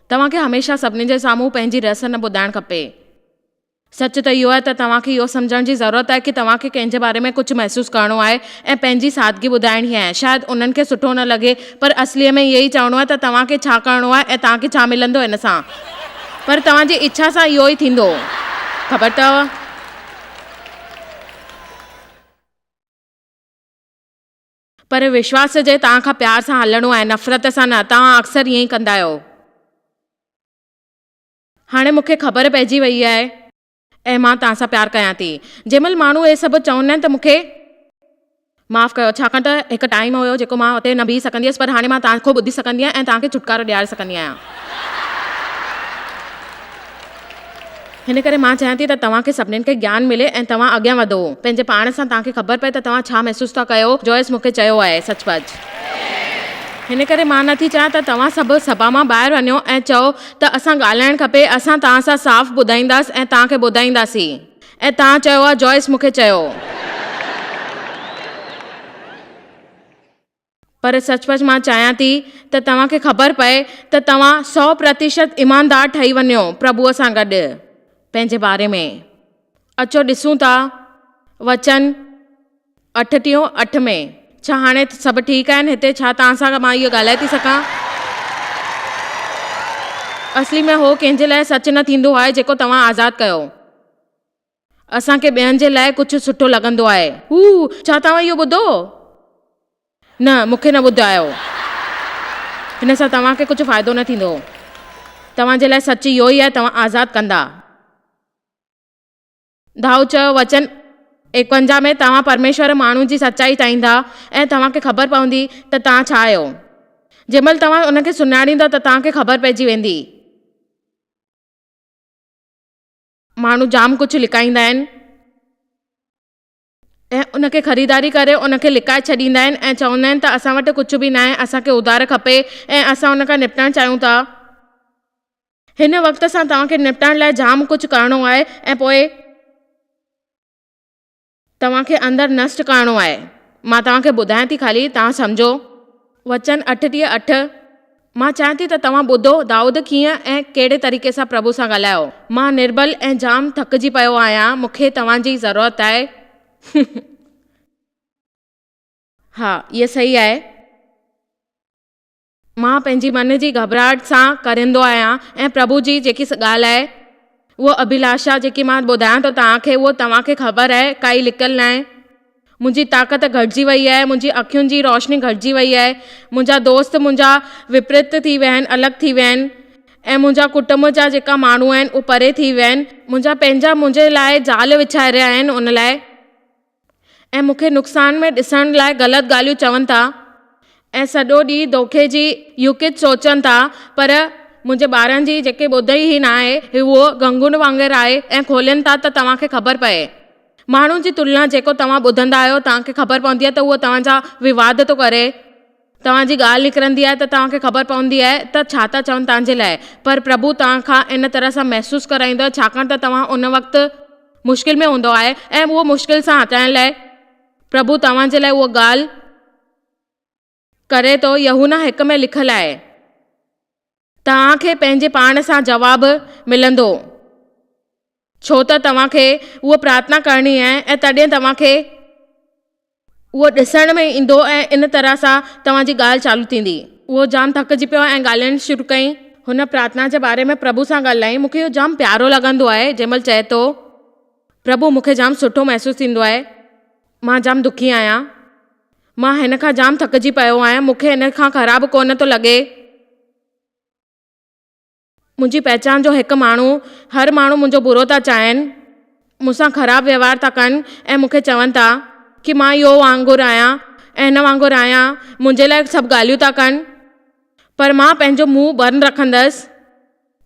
توهان کي هميشه سڀني جي سامهون پنهنجي رس نه ٻڌائڻ کپي. سچ ته اهو آهي ته توهان کي اهو سمجهڻ جي ضرورت آهي ڪي توهان کي ڪنهن جي باري ۾ ڪجهه محسوس ڪرڻو آهي ۽ پنهنجي سادگي ٻڌائڻي آهي. شايد انهن کي سٺو نه لڳي پر اصليء ۾ اهو ئي چوڻو آهي ته توهان کي ڇا ڪرڻو آهي ۽ توهان کي ڇا ملندو ان سان. پر توهان جي اڇا سان اهو ئي ٿيندو. خبر اٿو. پر وشواس جي توهان کان پيار سان هلڻو آهي، نفرت سان نه. توهان اڪثر ائين ئي ڪندا آهيو. هاڻي مون کي خبر پئجي وئي آهي ۽ مان توهان سان پيار ڪيان ٿي. جنهن مهل ماڻهو اهي سڀ چوندا آهن ته مون کي معاف ڪيو، ڇاڪاڻ ته هڪ ٽائيم هيو جيڪو مان اتي نه بيهي سگهندي هيس، پر هاڻي مان توهان کان ٻڌي سگهندي آهيان ۽ توهان کي ڇوٽڪارو ڏياري سگهندي آهيان. هن ڪري مان چاهيان ٿي ته توهان کي سڀنين کي گيان ملي ۽ توهان اڳيان وڌو. پنهنجي پاڻ سان توهان کي خبر پئي ته توهان ڇا محسوس ٿا ڪيو. جوئس مون کي چيو آهي، سچ پچ. هن ڪري مان نه ٿي چاهيان ته توهان سڀ سڀا مان ٻاهر وڃو ۽ چئو ته اسان ڳالهائڻ کپي، اسان توهان سان صاف ٻڌائينداس ۽ توهان کي ٻڌائينداسين. ۽ توهان چيو آهي، جوئس مون کي چيو. پر سچ پچ مان چاهيان ٿي ته توهان کي خبر پئي ته توهان 100% ايماندار ٺهي وڃو پرڀوء سان گڏ پنهنجي باري ۾. اچو ڏسون ٿا وچن اٺٽيهون اٺ ۾. ڇا هاڻي سڀ ٺيڪ آهن هتي؟ ڇا توهان سان مان اهو ڳالهائي ٿي سگهان؟ اصلي ۾ هو ڪنهن جي لاء سچ نه ٿيندو آهي جيڪو توهان آزاد ڪيو. اسان کي ٻين جي لاء ڪجهه سٺو لڳندو آهي. هو، ڇا توهان اهو ٻڌو؟ نه، مون کي نه ٻڌايو. هن سان توهان کي ڪجهه فائدو نه ٿيندو. توهان جي لاء سچ اهو ئي آهي، توهان آزاد ڪندا. دائود چيو، وچن 51 ۾ توهان پرميشور ماڻهو جي سچائي چاهيندا ۽ توهان کي خبر پوندي ته توهان ڇا آهيو. جنهن مهل توهان ان کي سڃاڻيندا ته توهان کي خبر پئجي ويندي. ماڻهو جام ڪجهه لڪائيندا آهن ۽ ان کي خريداري ڪري ان کي لڪائي ڇڏيندا آهن ۽ چوندا آهن ته اسان وٽ ڪجهه به ناهي اسان کي اڌار کپي ۽ اسان ان کان نپٽڻ چاهيون ٿا. هن وقت سان توهان کي نپٽڻ لاء جام ڪجهه ڪرڻو آهي ۽ پوء توهان کي اندر نشٽ ڪرڻو آهي. مان توهان کي ٻڌايان ٿي خالي توهان سمجهو. وچن 38 اٺ، مان چاهيان ٿي ته توهان ٻڌو دائود ڪيئن ۽ ڪهڙي طريقي سان پرڀو سان ڳالهايو. مان نربل ۽ جام ٿڪجي پيو آهيان، مون کي توهان جي ضرورت آهي. ها، اهو صحيح آهي. مان پنهنجي من جي گهٻراهٽ سان ڪرندو آهيان ۽ پرڀو جي جيڪي ڳالهه آهي اهو اڀلاشا جيڪي مان ٻڌايان ٿو توهان کي اهو توهان کي خبر آهي ڪائي لڪل ناهي. منهنجي طاقت گهٽجي وئي آهي، منهنجي اکين جي روشني گهٽجي وئي آهي، منهنجا دوست منهنجا وپريت ٿي ويا آهن، الڳ ٿي ويا آهن ۽ منهنجا ڪٽنب جا جيڪا ماڻهو آهن اهي پري ٿي ويا آهن، منهنجا پنهنجا منهنجي لاء جال وڇائي رهيا آهن ان لاء. ۽ مون کي نقصان ۾ ڏسڻ لاء غلط ڳالهيون چون ٿا ۽ سڄو ڏينهن دوکي جي يڪت سوچن ٿا پر منهنجي ٻارن جي جيڪي ٻڌ ئي ناهي اهو گنگهن وانگر آهي ۽ کولين ٿا ته توهان کي خبر پئي ماڻهن جي تلنا جيڪو توهان ٻڌندا آهيو توهان کي خبر پوندي آهي ته اهو توهان جا وواد ٿو ڪري توهان جي ڳالهه نڪرندي آهي ته توهان کي خبر پوندي آهي ته ڇا ٿا چون توهان جي لاء پر پرڀو توهان کان ان طرح سان محسوس ڪرائيندو آهي ڇاڪاڻ ته توهان ان وقت مشڪل ۾ هوندو آهي ۽ اهو مشڪل سان هٽائڻ لاء پرڀو توهان جي لاء اهو ڳالهه ڪري ٿو يوحنا هڪ ۾ لکيل آهي توهان کي پنهنجي پاڻ سان جواب ملندو ڇو ته توهان کي اهو پرارٿنا ڪرڻي آهي ۽ تڏهن توهان کي اهو ڏسڻ ۾ ايندو ۽ ان طرح سان توهان جي ڳالهه چالو ٿيندي. اهو جام ٿڪجي پيو ۽ ڳالهائڻ شروع ڪيائين. هن پرارٿنا جي باري ۾ پرڀو سان ڳالهايائين. مون کي اهو جام پيارو لڳندو آهي. جنهن مهل چئي ٿو، پرڀو مون کي جام سٺو محسوس ٿيندو آهي. مان جام دکي آهيان. مان هن کان جام ٿڪجي پيو آهيان. مون کي هن کان خراب ڪونه ٿو لڳي. منهنجي پهچان جو هڪ ماڻهو، هر ماڻهو منهنجو برو ٿا چاهين، مون سان خراب ويوهار ٿا ڪن ۽ مون کي چون ٿا ڪي مان اهو وانگر آهيان ۽ هن وانگر آهيان، منهنجي لاء سڀ ڳالهيون ٿا ڪن، پر مان پنهنجو منهن بند رکندس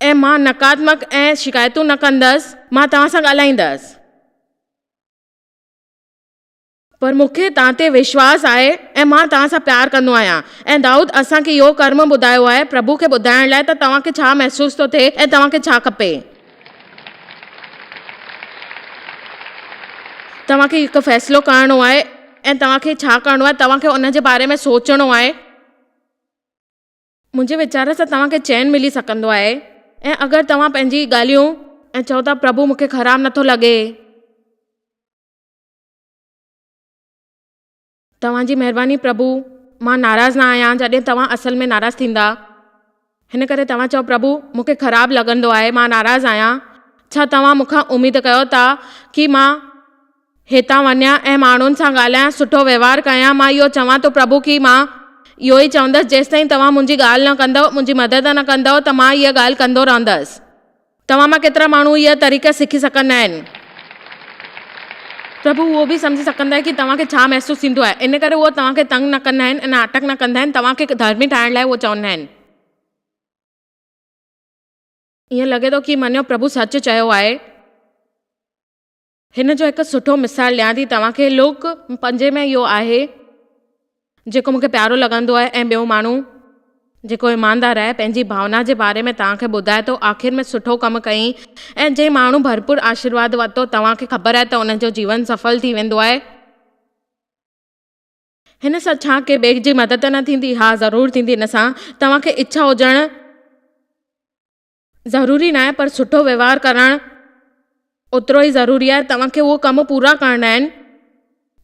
۽ مان نڪاراتمڪ ۽ شڪايتون نه ڪندس، مان توهان سان ڳالهائيندس. پر مون کي توهان تي وشواس آهي ۽ مان توهان سان پيار ڪندو آهيان. ۽ دائود اسان کي اهو ڪرم ٻڌايو آهي پرڀو کي ٻڌائڻ لاء ته توهان کي ڇا محسوس ٿو ٿئي ۽ توهان کي ڇا کپي. توهان کي هڪ فيصلو ڪرڻو آهي ۽ توهان کي ڇا ڪرڻو آهي توهان کي ان جي باري ۾ سوچڻو آهي. منهنجي ويچار سان توهان کي چين ملي سگهندو آهي ۽ اگر توهان پنهنجي ڳالهيون ۽ چئو ٿا پرڀو مون کي خراب نٿو لڳي. توهان جي مهرباني پرڀو مان ناراض نه آهيان جڏهن توهان اصل ۾ ناراض ٿيندا. هن ڪري توهان چئو پرڀو مون کي خراب لڳندو آهي مان ناراض آهيان ڇا توهان مون کان اميد ڪيو ٿا ڪي مان هتان وڃان ۽ ماڻهن سان ڳالهايان سٺو وهنوار ڪيان مان اهو چوان ٿو پرڀو ڪي مان اهو ئي چوندس جيستائين توهان منهنجي ڳالهه نه ڪندؤ منهنجي مدد نه ڪندؤ ته مان اها ڳالهه ڪندو رهندس. توهان مان ڪيترا ماڻهو اها طريقا سکي سگهندا آهن؟ پرڀو اهو به سمجهي سگهندا آهي ڪي توهان کي ڇا محسوس ٿيندو آهي، ان ڪري اهو توهان کي تنگ نه ڪندا آهن ۽ ناٽڪ نه ڪندا آهن، توهان کي ڌرمي ٺاهڻ لاء اهو چوندا آهن. ائين لڳي ٿو ڪي مڃو پرڀو سچ چيو آهي. هن جو هڪ سٺو مثال ڏيان ٿي توهان کي لوڪ پنجين ۾ اهو آهي جيڪو مون کي پيارو لڳندو آهي ۽ ٻيو ماڻهو جيڪو ايماندار آهي پنهنجي ڀاونا جي باري ۾ توهان کي ٻڌائي ٿو آخر ۾ سٺو ڪم ڪيائين ۽ جنهن ماڻهو ڀرپور آشيرواد ورتو توهان کي خبر آهي ته ان جو جيون سڦل ٿي ويندو آهي. هن سان ڇا ڪنهن ٻئي جي مدد نه ٿيندي؟ ها ضرور ٿيندي هن سان توهان کي اڇا هجڻ ضروري ناهي پر سٺو وهنوار ڪرڻ اوترو ئي ضروري آهي توهان کي اهو ڪم پورا ڪرڻا آهن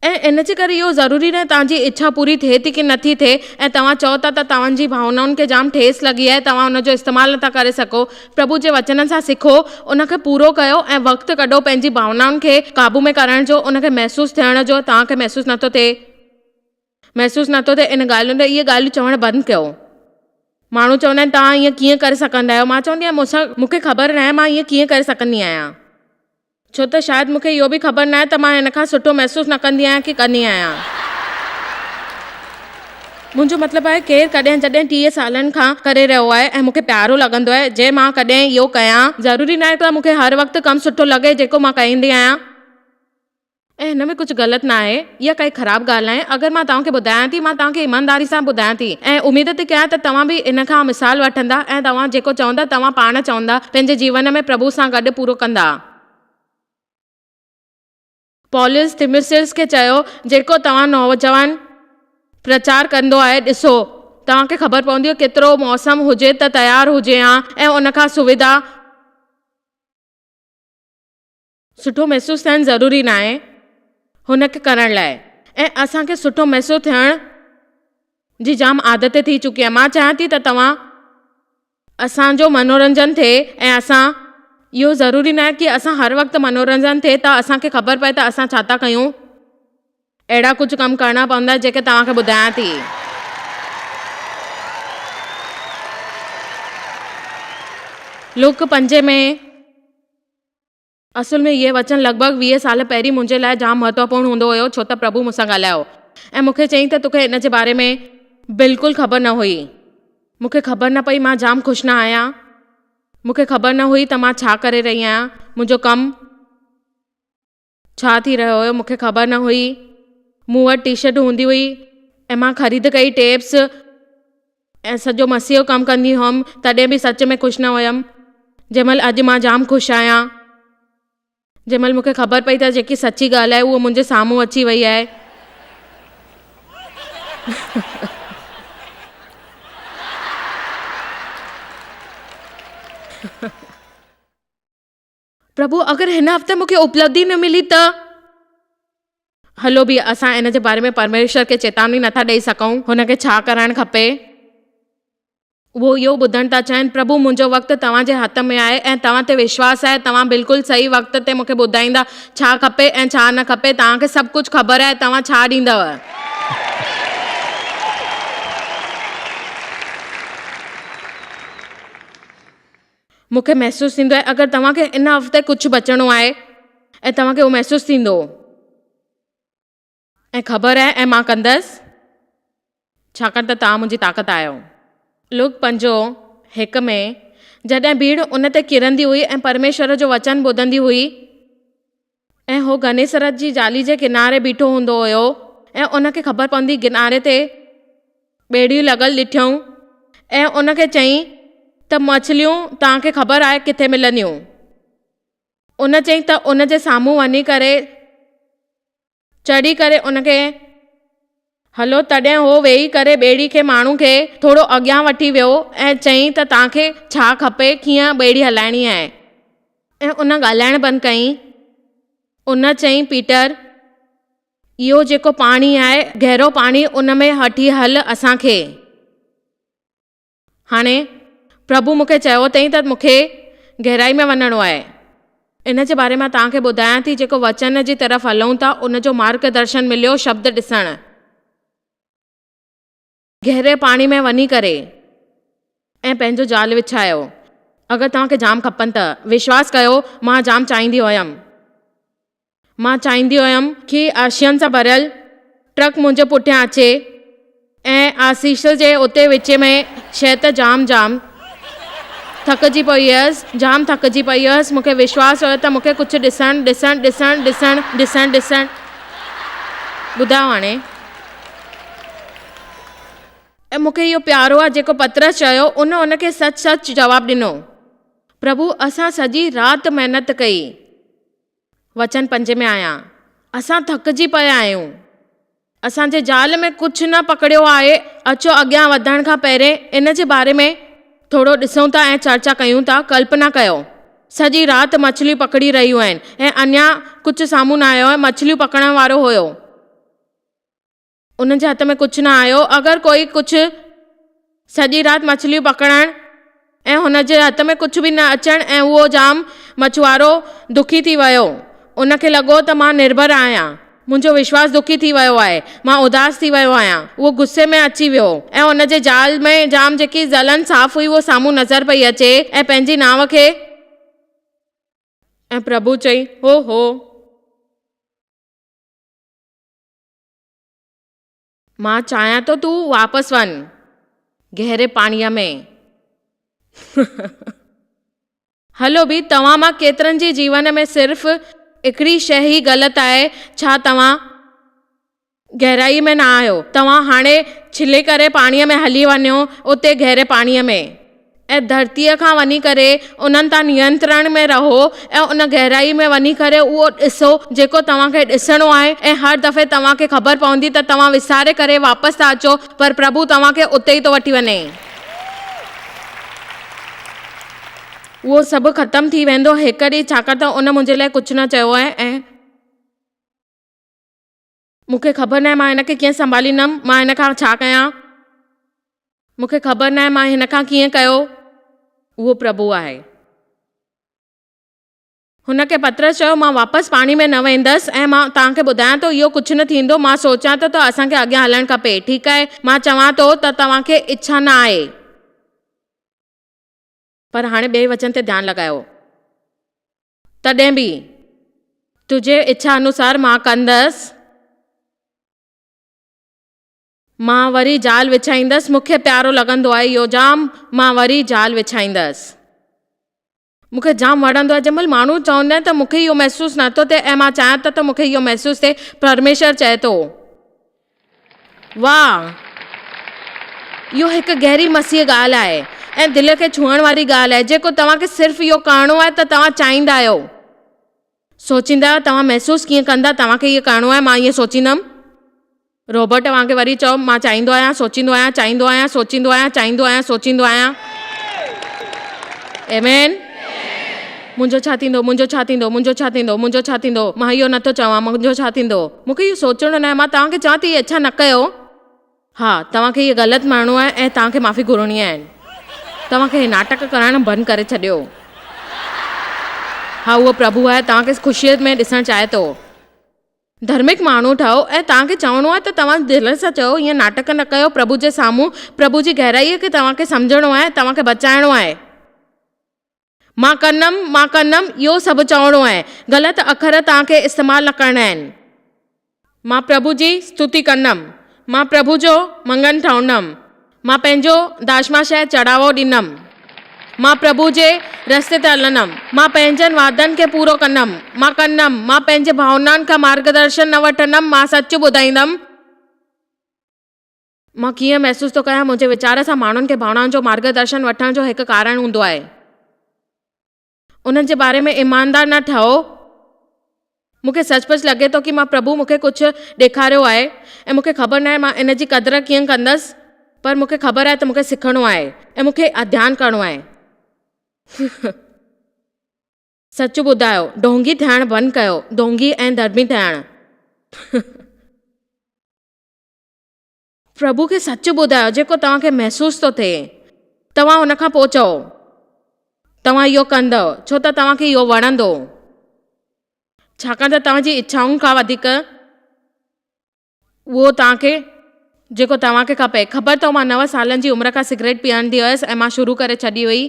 ۽ ان جي ڪري اهو ضروري ناهي توهان جي اڇا پوري ٿئي ٿي ڪي نٿي ٿئي ۽ توهان چئو ٿا ته توهان جي ڀاونائن کي جام ٺيس لڳي آهي توهان ان جو استعمال نٿا ڪري سگهو پرڀو جي وچنن سان سکو ان کي پورو ڪيو ۽ وقت ڪڍو پنهنجي ڀاونائن کي قابو ۾ ڪرڻ جو ان کي محسوس ٿيڻ جو توهان کي محسوس نٿو ٿئي محسوس نٿو ٿئي ان ڳالهين تي اهي ڳالهيون چوڻ بند ڪيو. ماڻهو چوندا آهن توهان ائين ڪيئن ڪري سگهندا آهيو مان چوندي آهيان مون سان مون کي خبر ناهي مان ائين ڪيئن ڪري سگهندي آهيان ڇو ته شايد مون کي اهو به خبر ناهي ته مان هن کان سٺو محسوس نه ڪندي آهيان ڪي ڪندي آهيان. منهنجو مطلب آهي ڪير ڪڏهن جڏهن 30 سالن کان ڪري رهيو آهي ۽ مون کي پيارو لڳندو آهي جي مان ڪڏهن اهو ڪيان ضروري ناهي ته مون کي هر وقت ڪم سٺو لڳي جيڪو مان ڪندي آهيان. ۽ هن ۾ ڪجهه غلط نه آهي، اها ڪائي خراب ڳالهه ناهي، اگر مان توهان کي ٻڌايان ٿي، مان توهان کي ايمانداري سان ٻڌايان ٿي ۽ اميد ٿي ڪيان ته توهان به ان کان مثال وٺندا ۽ توهان جيڪو چوندا، توهان پاڻ چوندا، پنهنجي جيون ۾ پرڀو سان گڏ پورو ڪندا. پولس تيموثيوس کي چيو، جيڪو توهان نوجوان پرچار ڪندو آهي، ڏسو، توهان کي خبر پوندي ڪيترو موسم هجي ته تيار هجي ها ۽ ان کان سويڌا، سٺو محسوس ٿيڻ ضروري ناهي هن کي ڪرڻ لاء ۽ اسان کي سٺو محسوس ٿيڻ جي جام عادت ٿي چڪي آهي مان چاهيان ٿي ته توهان اسان جو منورنجن ٿئي ۽ اسان اهو ضروري ناهي ڪي اسان هر وقت منورنجن ٿئي ته اسان کي خبر پئي ته اسان ڇا ٿا ڪيون اهڙا ڪجهه ڪم ڪرڻا پوندا جيڪي توهان کي ٻڌايان ٿي. لوڪ پنجين ۾. اصل ۾ اهي وچن لڳ ڀڳ 20 سال پهرين منهنجي لاء جام مهتوپورڻ هوندو هيو ڇو ته پرڀو مون سان ڳالهايو ۽ مون کي چيائين ته توکي ان جي باري ۾ بلڪل خبر نه هئي. مون کي خبر نه پئي مان جام خوش نه آهيان. مون کي خبر نه هئي ته مان ڇا ڪري رهي آهيان. منهنجو ڪم ڇا ٿي رهيو هيو مون کي خبر نه هئي. مون وٽ ٽي شرٽ هوندي هئي ۽ مان خريد ڪئي ٽيپس ۽ سڄو مسيح جو ڪم ڪندي هئم تڏهن به سچ ۾ خوش نه هيم جنهن مهل اڄ مان جام خوش آهيان جنهن مهل مون کي خبر پئي ته جيڪي سچي ڳالهه آهي اهو منهنجي سامهون اچي وئي آهي. پرڀو اگر هن هفتي مون کي اپلبڌي نه ملي ته؟ هلو به اسان ان جي باري ۾ پرميشور کي چيتاوني نٿا ڏئي سگهون هن کي ڇا ڪرڻ کپي. اهو اهو ٻڌڻ ٿا چاهين پرڀو منهنجو وقت توهان جي هٿ ۾ آهي ۽ توهان تي وشواس آهي توهان بلڪل صحيح وقت تي مون کي ٻڌائيندا ڇا کپي ۽ ڇا نه کپي توهان کي سڀ ڪجهه خبر آهي توهان ڇا ڏيندؤ. مون کي محسوس ٿيندو آهي اگر توهان کي ان هفتي ڪجهه بچڻو آهي ۽ توهان کي اهو محسوس ٿيندو ۽ خبر آهي ۽ مان ڪندس ڇاڪاڻ ته توهان منهنجي طاقت آهيو. لوڪ پنجون هڪ ۾ جڏهن ڀيڙ ان تي ڪرندي هئي ۽ پرميشور جو وچن ٻڌندي هئي ۽ هو گنيسرت جي جالي جي ڪناري بيٺو هوندو هيو ۽ ان کي خبر پوندي ڪناري تي ٻيڙيون لڳل ڏٺيون ۽ ان کي چيائين ته مڇليون توهان کي خبر آهي ڪٿي ملنديون؟ ان چيائين ته ان جي سامهون وڃي ڪري چڙهي ڪري ان کي هلو تڏهن هو ويهي ڪري ٻيڙي کي ماڻهو کي ٿورو اڳيان وٺي ويو ۽ چيائين ته توهان کي ڇا کپي ڪيئن ٻيڙي هلائڻي آهي ۽ ان ڳالهائڻ بند ڪئي ان چيائين پيٽر اهو جيڪو پاڻي آهي گهرو پاڻي ان ۾ وٺي هل اسان کي. هاڻي، پرڀو مون کي چيو اٿئي ته مون کي گهرائي ۾ وڃڻو آهي. ان جي باري مان توهان کي ٻڌايان ٿي، جيڪو وچن جي طرف هلون ٿا، ان جو مارگ درشن مليو شبد ڏسڻ. گهري پاڻي ۾ وڃي ڪري ۽ پنهنجو جال وڇايو. اگر توهان کي جام کپن ته، وشواس ڪيو، مان جام چاهيندي هيم. مان چاهيندي هيم ڪي آشين سان ڀريل ٽرڪ منهنجي پٺيان اچي ۽ آسيس جي اتي وچ ۾ شيء ته جام جام ٿڪجي پئي هيس جام ٿڪجي پئي هيس مون کي وشواس هيو ته مون کي ڪجهه ڏسڻ ڏسڻ ڏسڻ ڏسڻ ڏسڻ ڏسڻ ٻڌايو هاڻي ۽ مون کي اهو پيارو آهي جيڪو پطرس چيو ان ان کي سچ سچ جواب ڏنو پرڀو اسان سڄي رات محنت ڪئي وچن پنج ۾ آهيان. اسان ٿڪجي پيا آهيون. اسان جي جال ۾ ڪجهه نه پڪڙيو آهي. اچو اڳيان وڌڻ کان پهرين ان جي باري ۾ ٿورو ڏسون ٿا ۽ چرچا ڪيون ٿا. ڪلپنا ڪيو، سڄي رات مڇليون پڪڙي رهيون آهن ۽ اڃا ڪجهه سامهون نه آيو ۽ مڇليون پڪڙڻ وارو هيو. انهن جي هٿ ۾ ڪجهه نه آيو. اگر ڪوئي ڪجهه سڄي رات مڇليون پڪڙڻ ۽ هن جي هٿ ۾ ڪجهه به نه اچڻ ۽ اهو جام مڇوارو دکي ٿي ويو. ان کي لڳو ته مان نرڀر آهيان. منهنجو وشواس دکي ٿي ويو آهي. مان اداس ٿي ويو آهيان. اهو غصي ۾ اچي ويو ۽ ان جي جال ۾ جام جيڪي جلن صاف هئي اهو سامهون نظر پئي اچي ۽ پنهنجي ناو کي ۽ پرڀو چئي، هو هو! مان چاهيان ٿو تون واپس وڃ گهري پاڻيء ۾. هلو به توهان مان ڪيترن جي جيون ۾ صرف هڪڙي شيء ئي غلط آهي ڇا توهان گهرائي ۾ نه آهيو توهان هاڻي ڇلي ڪري پاڻيء ۾ هلي وڃو اتي گهري پاڻيء ۾. ۽ ڌرتيء کان وڃي ڪري انهن تان نينترڻ ۾ رهو ۽ ان گهرائي ۾ وڃي ڪري اهو ڏسو جيڪو توهان کي ڏسڻو آهي ۽ هر دفعي توهان کي خبر پوندي ته توهان وساري ڪري واپس ٿا اچو پر پرڀو توهان کي اتي ئي ٿو وٺي وڃي. اهو سڀ ختم ٿي ويندو هڪ ڏينهن ڇاڪاڻ ته ان منهنجي لاء ڪجهه نه چيو آهي ۽. مون کي خبر ناهي مان هن کي ڪيئن سنڀاليندم، مان هن کان ڇا ڪيان؟ مون کي خبر ناهي مان هن کان ڪيئن ڪيو؟ اهو پرڀو آهي. هن کي پطرس چيو، مان واپس پاڻي ۾ نه ويندس ۽ مان توهان کي ٻڌايان ٿو اهو ڪجهه نه ٿيندو، مان سوچيان ٿو ته اسان کي اڳيان هلڻ کپي. ٺيڪ آهي، مان چوان ٿو ته توهان کي اڇا نه آهي. پر هاڻي ٻئي وچن تي ڌيان لڳايو. تڏهن به تنهنجي اڇا انوسار مان ڪندس. مان وري جال وڇائيندس. مون کي پيارو لڳندو آهي اهو جام. مان وري جال وڇائيندس. مون کي جام وڻندو آهي جنهن مهل ماڻهو چوندا آهن ته مون کي اهو محسوس نه ٿو ٿئي ۽ مان چاهيان ٿو ته مون کي اهو محسوس ٿئي. پرميشور چئي ٿو. واهه! اهو هڪ گهري مسيح ڳالهه آهي ۽ دل کي ڇهڻ واري ڳالهه آهي جيڪو توهان کي صرف اهو ڪرڻو آهي ته توهان چاهيندا آهيو. سوچيندا آهيو توهان محسوس ڪيئن ڪندا توهان کي اهو ڪرڻو آهي مان ائين سوچيندم. روبرٽ وانگي وري چئو مان چاهيندو آهيان سوچيندو آهيان چاهيندو آهيان سوچيندو آهيان چاهيندو آهيان سوچيندو آهيان. آمين. منهنجو ڇا ٿيندو، منهنجو ڇا ٿيندو، منهنجو ڇا ٿيندو، منهنجو ڇا ٿيندو، مان اهو نٿو چوان، منهنجو ڇا ٿيندو. مون کي اهو سوچڻو ناهي، مان توهان کي چوان ٿي اڇا نه ڪيو. ها، توهان کي اهو غلط مڃڻو آهي ۽ توهان کي معافي گهرڻي آهن. توهان کي هي ناٽڪ ڪرڻ بند ڪري ڇڏيو. ها، اهو پرڀو آهي، توهان کي خوشيء ۾ ڏسڻ چاهي ٿو. ڌرمڪ ماڻهو ٺهو ۽ توهان کي چوڻو آهي ته توهان دل سان چئو، ائين ناٽڪ نه ڪيو، پرڀو جي سامهون، پرڀو جي گهرائيء کي توهان کي سمجهڻو آهي، توهان کي بچائڻو آهي. مان ڪندم، مان ڪندم، اهو سڀ چوڻو آهي. غلط اکر توهان کي استعمال نه ڪرڻا آهن. مان پرڀو جي ستوتي ڪندم. مان پرڀو جو منگن ٺهندم. مان پنهنجو داشماشيه چڙهاوو ڏيندم. مان پرڀو جي رستي تي هلندم. مان پنهنجن وعدن کي پورو ڪندم. مان ڪندم. مان پنهنجي ڀاونائن کان مارگدرشن نه وٺندم. مان سچ ٻڌائيندم. مان ڪيئن محسوس ٿو ڪيان؟ منهنجي ويچار سان ماڻهن کي ڀاونائن جو مارگدرشن وٺڻ جو هڪ ڪارڻ هوندو آهي. انهن جي باري ۾ ايماندار نه ٺهو. مون کي سچ پچ لڳي ٿو ڪي مان پرڀو مون کي ڪجهه ڏيکاريو آهي ۽ مون کي خبر ناهي مان ان جي قدر ڪيئن ڪندس پر مون کي خبر آهي ته مون کي سکڻو آهي ۽ مون کي اڌيان ڪرڻو آهي. سچ ٻڌايو، ڍونگي ٿيڻ بند ڪيو، ڍونگي ۽ ڌرمي ٿيڻ. پرڀو کي سچ ٻڌايو جيڪو توهان کي محسوس ٿو ٿئي. توهان ان کان پوء چئو. توهان اهو ڪندؤ ڇو ته توهان کي اهو وڻندو. ڇاڪاڻ ته توهان جي اڇائن کان وڌيڪ اهو توهان کي جيڪو توهان کي کپي. خبر اٿو مان نو سالن جي عمر کان سگريٽ پيئندي هيس ۽ مان شروع ڪري ڇڏي هئي.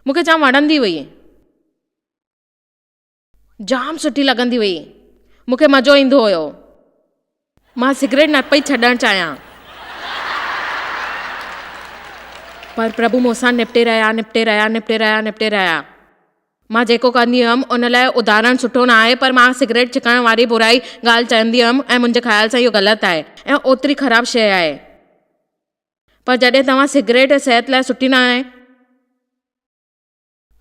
مون کي جام وڻندي هئي. جام سٺي لڳندي هئي. مون کي مزو ايندو هيو. مان سگريٽ نه پئي ڇڏڻ چاهيان. پر پرڀو مون سان نپٽي رهيا، نپٽي رهيا، نپٽي رهيا، نپٽي رهيا. مان جيڪو ڪندي هيم ان لاء اداهرڻ سٺو نه آهي پر مان سگريٽ ڇڪڻ واري برائي ڳالهه چوندي هيم ۽ منهنجي خيال سان اهو غلط آهي ۽ اوتري خراب شيء آهي. پر جڏهن توهان سگريٽ صحت لاء سٺي نه آهي.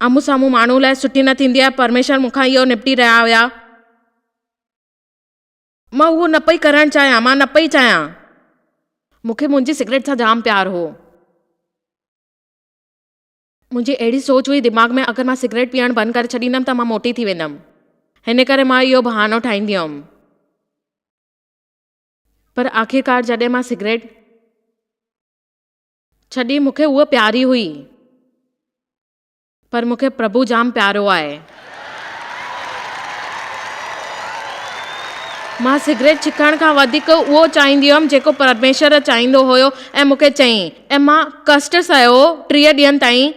آمهون سامهون ماڻهو لاء سٺي نه ٿيندي آهي، پرميشور مون کان اهو نپٽي رهيا هيا. مان اهو نه پئي ڪرڻ چاهيان، مان نه پئي چاهيان. مون کي منهنجي سگريٽ سان جام پيار هو. منهنجي اهڙي سوچ هئي دماغ ۾ اگر مان سگريٽ پيئڻ بند ڪري ڇڏيندم ته مان موٽي ٿي ويندم. هن ڪري مان اهو بهانو ٺاهيندي هيم. پر آخرڪار جڏهن مان سگريٽ. ڇڏي، مون کي هوء پياري هئي. پر مون کي پرڀو جام پيارو آهي. مان سگريٽ ڇڪڻ کان وڌيڪ اهو چاهيندي هيم جيڪو پرميشور چاهيندو هيو ۽ مون کي چيائين ۽ مان ڪشٽ سهيو 30 ڏينهن تائين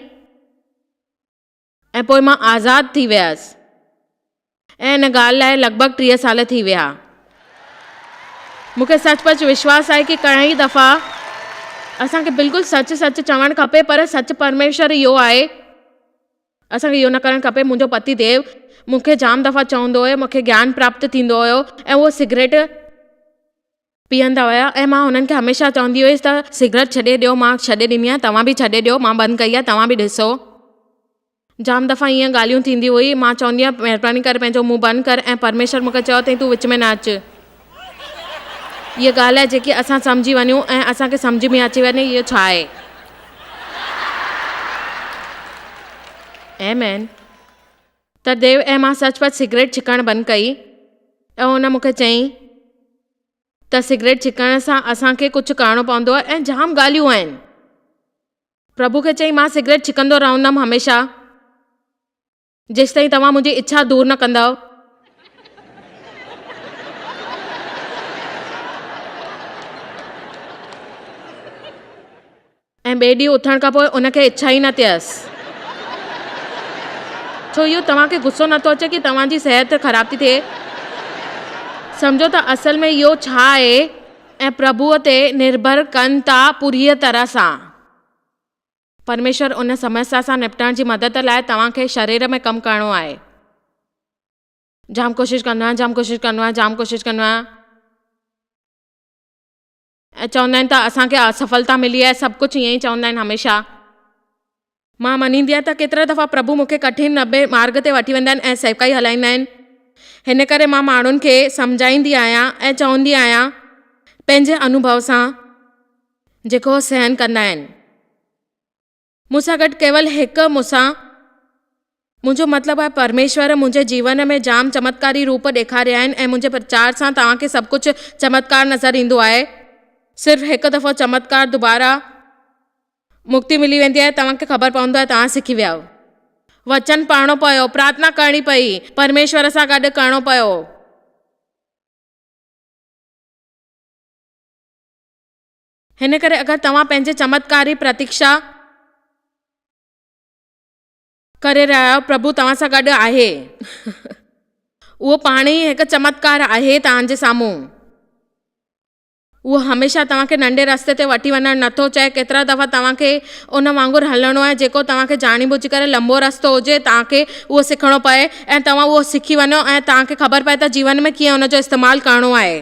۽ پوء مان آزاد ٿي ويس ۽ ان ڳالهه لاء لڳ ڀڳ 30 سال ٿي ويا. مون کي سچ پچ وشواس آهي ڪي گهڻا ئي دفعا اسان کي بلڪل سچ سچ چوڻ کپي پر سچ پرميشور اهو آهي اسان کي اهو نه ڪرڻ کپي منهنجو پتي ديو مون کي جام دفعا چوندو هيو مون کي گيان پراپت ٿيندو هيو ۽ اهو سگريٽ پيئندا هيا ۽ مان هنن کي هميشه چوندي هيس ته سگريٽ ڇڏي ڏيو مان ڇڏي ڏني آهي توهان به ڇڏي ڏيو مان بند ڪئي آهي توهان به ڏسو جام دفعا ائين ڳالهيون ٿيندي هئي مان چوندي هيم مهرباني ڪري پنهنجو منهن بند ڪر ۽ پرميشور مون کي چيو اٿئي تون وچ ۾ نه اچ هيء ڳالهه آهي جيڪي اسان سمجهي وڃون ۽ اسان کي سمجهه ۾ اچي وڃي اهو ڇا آهي. آمين. ته ديو ۽ مان سچ پچ سگريٽ ڇڪڻ بند ڪئي ۽ هن مون کي چيائين. ته سگريٽ ڇڪڻ سان اسان کي ڪجهه ڪرڻو پوندو آهي ۽ جام ڳالهيون آهن. پرڀو کي چئي مان سگريٽ ڇڪندو رهندم هميشه جيستائين توهان منهنجي اڇا دور نه ڪندؤ. ۽ ٻئي ڏينهن اٿڻ کان پوء ان کي اڇا ئي نه ٿيس. ڇو اهو توهان کي غصو نه ٿو اچي ڪي توهان جي صحت خراب ٿي ٿئي؟ سمجهو ته اصل ۾ اهو ڇا آهي ۽ پرڀوء تي نرڀر ڪن ٿا پوريء طرح سان. پرميشور ان سمسيا سان نپٽڻ جي مدد لاء توهان کي شرير ۾ ڪم ڪرڻو آهي. جام ڪوشش ڪندو آهيان، جام ڪوشش ڪندو آهيان، جام ڪوشش ڪندو آهيان. ۽ چوندا آهن ته اسان کي اسڦلتا ملي آهي سڀ ڪجهه ائين ئي چوندا آهن هميشه. مان مڃيندي آهيان ته ڪيترا دفعا پرڀو مون کي ڪٺن نبي مارڳ تي وٺي ويندا آهن ۽ سيوڪائي هلائيندا آهن. هن ڪري مان ماڻهن کي سمجهائيندي آهيان ۽ چوندي آهيان پنهنجي انوڀو سان جيڪو هو سهن ڪندا آهن. مون سان گڏ ڪيول هڪ مون سان، منهنجو مطلب آهي پرميشور منهنجي جيون ۾ جام چمتڪاري روپ ڏيکاريا آهن ۽ منهنجي پرچار سان توهان کي سڀ ڪجهه چمتڪار نظر ايندو آهي. صرف هڪ دفعو چمتڪار دوباره مڪتي ملي ويندي آهي توهان کي خبر پوندو آهي توهان سکي ويا آهيو. وچن پڙهڻو پيو، پرارٿنا ڪرڻي پئي، پرميشور سان گڏ ڪرڻو پيو. هن ڪري اگر توهان پنهنجي چمتڪاري پرتيڪشا ڪري رهيا آهيو، پرڀو توهان سان گڏ آهي. اهو پاڻ ئي هڪ چمتڪار آهي توهان جي سامهون. اهو هميشه توهان کي ننڍي رستي تي وٺي وڃڻ نٿو چاهي. ڪيترا دفعا توهان کي ان وانگر هلڻو آهي جيڪو توهان کي ڄاڻي ٻجهي ڪري لنبو رستو هجي، توهان کي اهو سکڻو پئي ۽ توهان اهو سکي وڃو ۽ توهان کي خبر پئي ته جيون ۾ ڪيئن ان جو استعمال ڪرڻو آهي.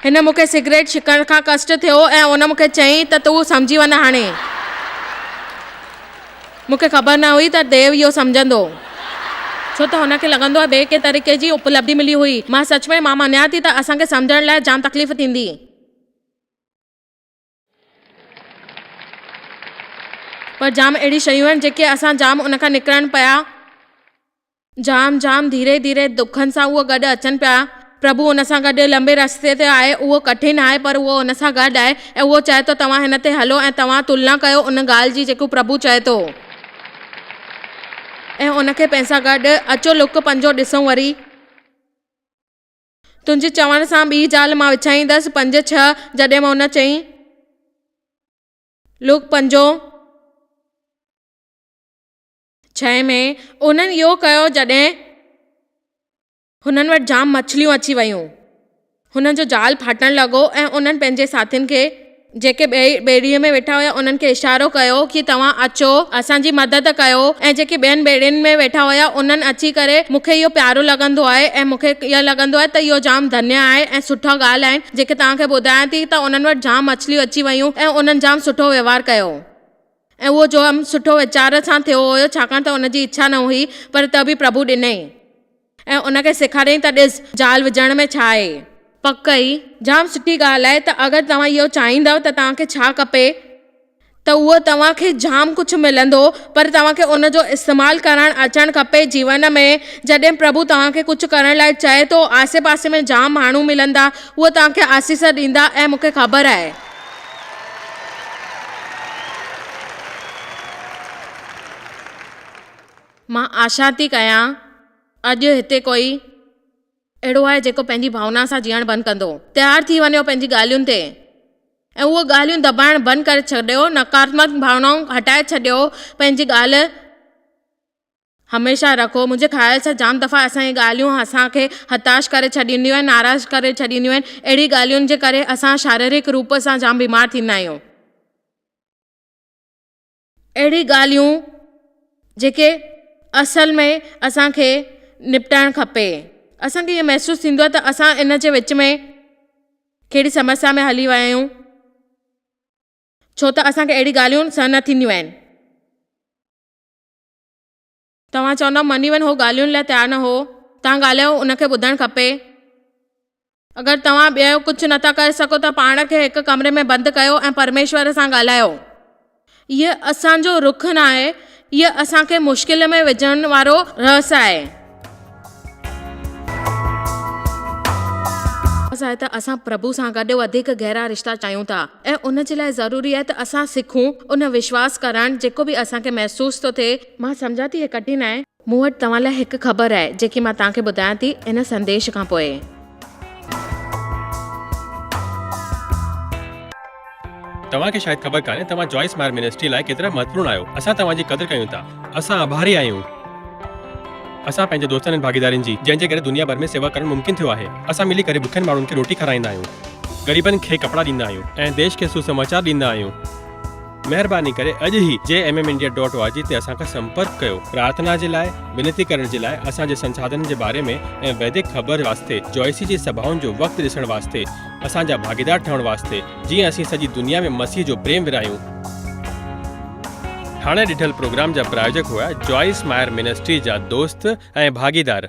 هن مون کي سگريٽ ڇڪڻ کان ڪشٽ ٿيو ۽ ان مون کي چيائين ته تون سمجهي وڃ هاڻي. مون کي خبر نه هئي ته ديو اهو سمجهندو. ڇو ته هن کي لڳندو آهي ٻئي ڪنهن طريقي جي اپلبڌي ملي هئي. مان سچ ۾ مان مڃان ٿي ته اسان کي سمجهڻ لاء جام تڪليف ٿيندي. پر جام اهڙي شيون آهن جيڪي اسان جام ان کان نڪرن پيا. جام جام ڌيري ڌيري دکن سان اهو گڏ اچن پيا. پرڀو ان سان گڏ لنبي رستي تي آهي. اهو ڪٺن آهي پر اهو ان سان گڏ آهي ۽ اهو چاهي ٿو توهان هن تي هلو ۽ توهان تلنا ڪيو ان ڳالهه جي جيڪو پرڀو چئي ٿو. ۽ ان کي پنهن سان گڏ اچو لڪ پنجو ڏسون وري. تنهنجي چوڻ سان ٻي زال مان وڇائيندس پنج ڇهه جڏهن مان ان چئين. لوڪ پنجون. ڇهين ۾ انهن اهو ڪيو جڏهن هنن وٽ جام مڇليون اچي ويون. هنن جو جال ڦاٽڻ لڳو ۽ انهن پنهنجي ساٿين کي جيڪي ٻئي ٻيڙيء ۾ ويٺا هيا انهن کي اشارو ڪيو ڪي توهان اچو اسان جي مدد ڪيو ۽ جيڪي ٻين ٻيڙين ۾ ويٺا هيا انهن اچي ڪري مون کي اهو پيارو لڳندو آهي ۽ مون کي اهو لڳندو آهي ته اهو جام ڌنيه آهي ۽ سٺا ڳالهه آهن جيڪي توهان کي ٻڌايان ٿي ته انهن وٽ جام مڇليون اچي ويون ۽ انهن جام سٺو وهنوار ڪيو. ۽ اهو جام سٺو ويچار سان ٿيو هيو ڇاڪاڻ ته ان جي اڇا نه هئي پر ته به پرڀو ڏنئي ۽ ان کي سيکاريائين ته ڏس جال وجهڻ ۾ ڇا آهي. پڪ ئي جام سٺي ڳالهه آهي ته اگر توهان اهو چاهيندؤ ته توهان کي ڇا کپي ته اهو توهان کي جام ڪجهه ملندو پر توهان کي ان جو استعمال ڪرڻ اچڻ کپي جيون ۾ جڏهن پرڀو توهان کي ڪجهه ڪرڻ لاء چئي ٿو آسي پاسي ۾ جام ماڻهو ملندا اهي توهان کي آسيس ڏيندا ۽ مون کي خبر آهي. مان آشا ٿي ڪيان اڄ هتي ڪوئي اهڙو آهي جيڪو پنهنجي ڀاونا سان جيئڻ بند ڪندو. تيار ٿي وڃو پنهنجي ڳالهين تي ۽ اهو ڳالهيون دٻائڻ بند ڪري ڇڏيو نڪاراتمڪ ڀاونائون هٽائي ڇڏيو پنهنجي ڳالهه هميشه رکو. منهنجي خيال سان جام دفعا اسان جي ڳالهيون اسان کي هتاش ڪري ڇڏينديون آهن، ناراض ڪري ڇڏينديون آهن. اهڙي ڳالهين جي ڪري اسان شاريرڪ روپ سان جام بيمار ٿيندا آهيون. اهڙي ڳالهيون جيڪي اصل ۾ اسان کي نپٽائڻ کپي. اسان کي ائين محسوس ٿيندو آهي ته اسان ان جي وچ ۾ ڪهڙي سمسيا ۾ هلي ويا آهيون ڇو ته اسان کي اهڙي ڳالهيون سهن نه ٿينديون آهن. توهان چوندؤ مني ون هو ڳالهين لاء تيار نه هو. توهان ڳالهايو ان کي ٻڌڻ کپي. اگر توهان ٻيو ڪجهه نٿا ڪري سگهو ته پاڻ کي هڪ ڪمري ۾ بند ڪيو ۽ پرميشور سان ڳالهايو. هيء اسان جو رخ ناهي، هيء اسان کي مشڪل ۾ وجهڻ وارو رهس آهي. آهي ته اسان پرڀو سان گڏ وڌيڪ گهرا رشتا چاهيون ٿا ۽ ان جي لاء ضروري آهي ته اسان سکون ان وشواس ڪرڻ جيڪو به اسان کي محسوس ٿو ٿئي. مان سمجهان ٿي هي ڪٺن آهي. مون وٽ توهان لاء هڪ خبر آهي جيڪي مان توهان کي ٻڌايان ٿي ان سنديش کان پوء. توهان کي شايد خبر ڪانهي توهان جوائس مائر منسٽري لاء ڪيترا مهتوپورڻ آهيو. اسان توهان جي قدر ڪيون ٿا. اسان آڀاري آهيون. اسان پنهنجي دوستن ۽ ڀاڳيدارين جي، جنهن جي ڪري دنيا ڀر ۾ سيوا ڪرڻ ممڪن ٿيو آهي. اسان ملي ڪري بکين ماڻهن کي روٽي کارائيندا آهيون، غريبن کي ڪپڙا ڏيندا آهيون ۽ ديش کي سوسماچار ڏيندا آهيون. مهرباني ڪري اڄ ئي J M M India dot O R G تي اسان کان سمپرڪ ڪيو. پرارٿنا جي لاء، وينتي ڪرڻ جي لاء، اسان جي سنساڌنن جي باري ۾ ۽ ويدڪ خبر واسطي، جوائسي جي سڀائن جو وقت ڏسڻ واسطي، اسان جا ڀاڳيدار ٺهڻ واسطي، جيئن اسين سڄي دنيا ۾ مسيح جو پريم ورهايون. هاڻي ڏٺل پروگرام جا پرايوجڪ هيا جوائس مائر منسٽري جا دوست ۽ ڀاڳيدار.